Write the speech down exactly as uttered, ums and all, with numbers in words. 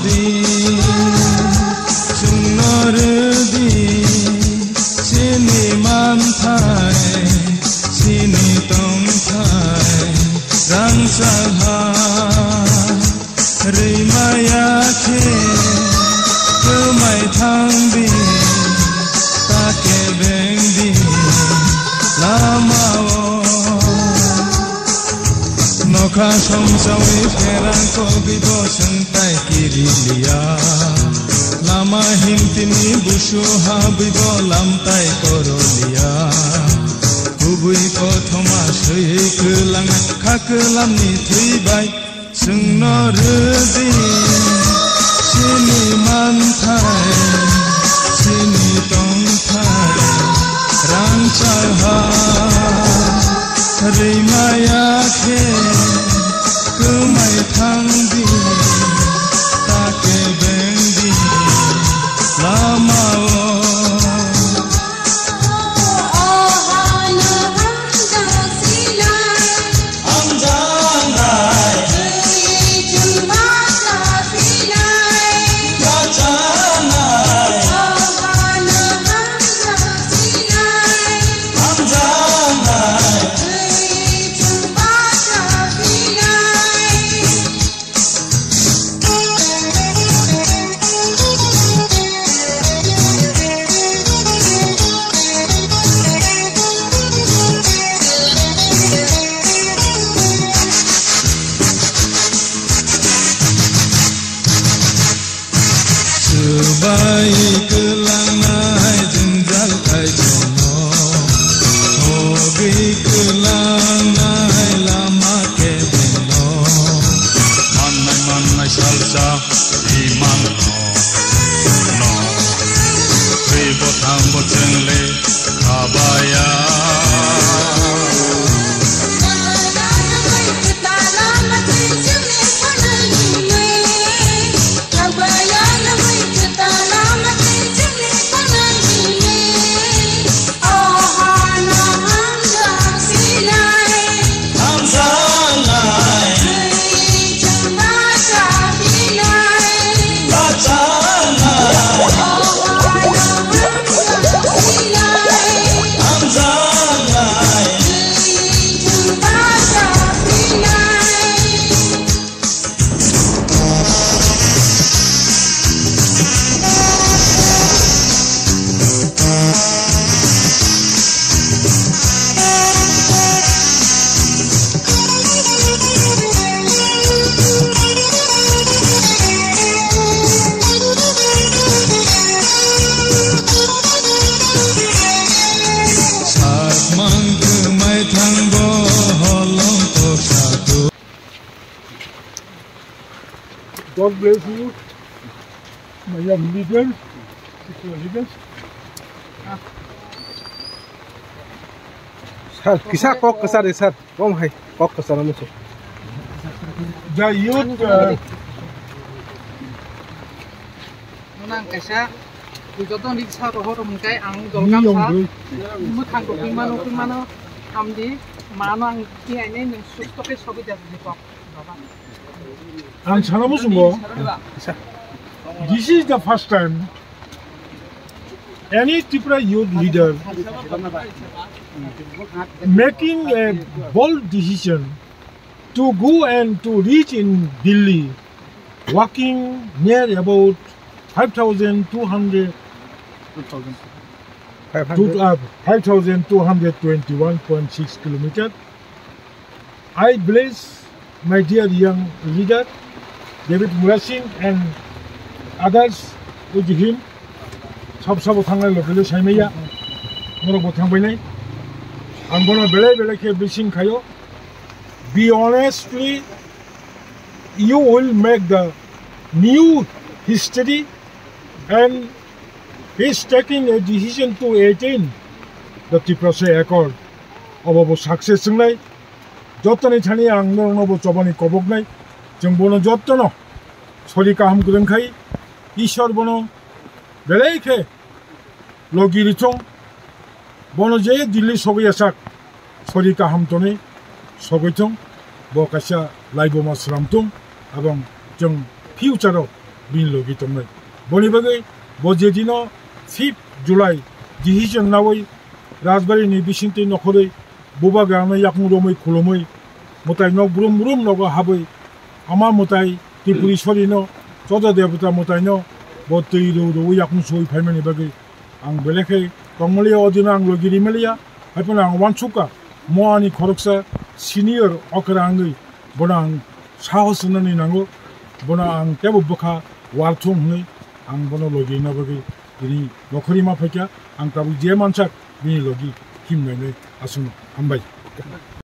Di, chwngno rw di, chini manthai, chini tongthai, rangchak ha. Rwimaya khe kwmai thang di, ta kebeng di lama-o. Nokha songchaui pherang kogwi bo chwng tai kiri liya. Lama himtini busu habwi bo lam tai koro liya. Kubui kothoma swiwi kwlang kha kwlamni thwi bai. Chwngno rw di, chini manthai, chini tongthai, rangchak ha. Rwimaya khe kwmai thang di, ta kebeng di lama-o. Swbai kwlangnai jwngjal kaitorno, hogwi kwlangnai lama kebengno. Mannai mannai salsa imangno, no. Twi bo thang bo chwngle khabaya. Sakmang kwmai thang bo holong kok satu. God bless you, my young leaders, spiritual leaders. Sir, kisa kok kwchar di, sir. Kom hai, kok kwchar musu. The youth, uh, Nang kaisa, joto ni sa rohor mungkai ang dolgam sa. Mwkhang ko pingmano, pingmano, hamdi, mano ang tihainai nung susto khe sobi da di kok. Ang sana muchungo, this is the first time any Tripura youth leader making a bold decision to go and to reach in Delhi, walking near about five thousand two hundred, Five hundred. Two, uh, five thousand two hundred twenty-one point six kilometer. I bless my dear young leader, David Murasing and others with him. Sab sabo thangnai lokelo saimaya, norok bo thangbainai. Ang bono belai belai khe bising khayo. Be honestly, you will make the new history and he is taking a decision to attain the Tiprasa Accord. Obo bo success wngnai. Jotoni thani ang norokno bo chobani koboknai. Chwng bono jotono sori kaham kwrwng khai Ishwar bono belai khe logi rithung, bono je Delhi sogwi asak sori kaham tonwi sogwi thung, bo kaisa laibuma sram thung, abang chwng future o bini logi tongnai. Boni bagwi bo je dino fifth July decision nawi Rajbari ni bisingtwi nokhorwi bubagrano yakung romwi khulumwi mwtai nok brum brum nogo habwi ama mwtai Tripuri sorino choda debota mwtaino bo twi rw rw yakung soi phaimani bagwi ang belai khe tongmaliya, o dino ang logi rimaliya, haiphano ang uansukha mo ani khoroksa senior okra wngwi bono ang sahos rwnani nango, bono ang teibo bwkha ualthung hwnwi ang bono logi rwna bagwi tini nokhorwi ma phaikha, ang tabuk je mansak bini logi himnainai aswkno hambai.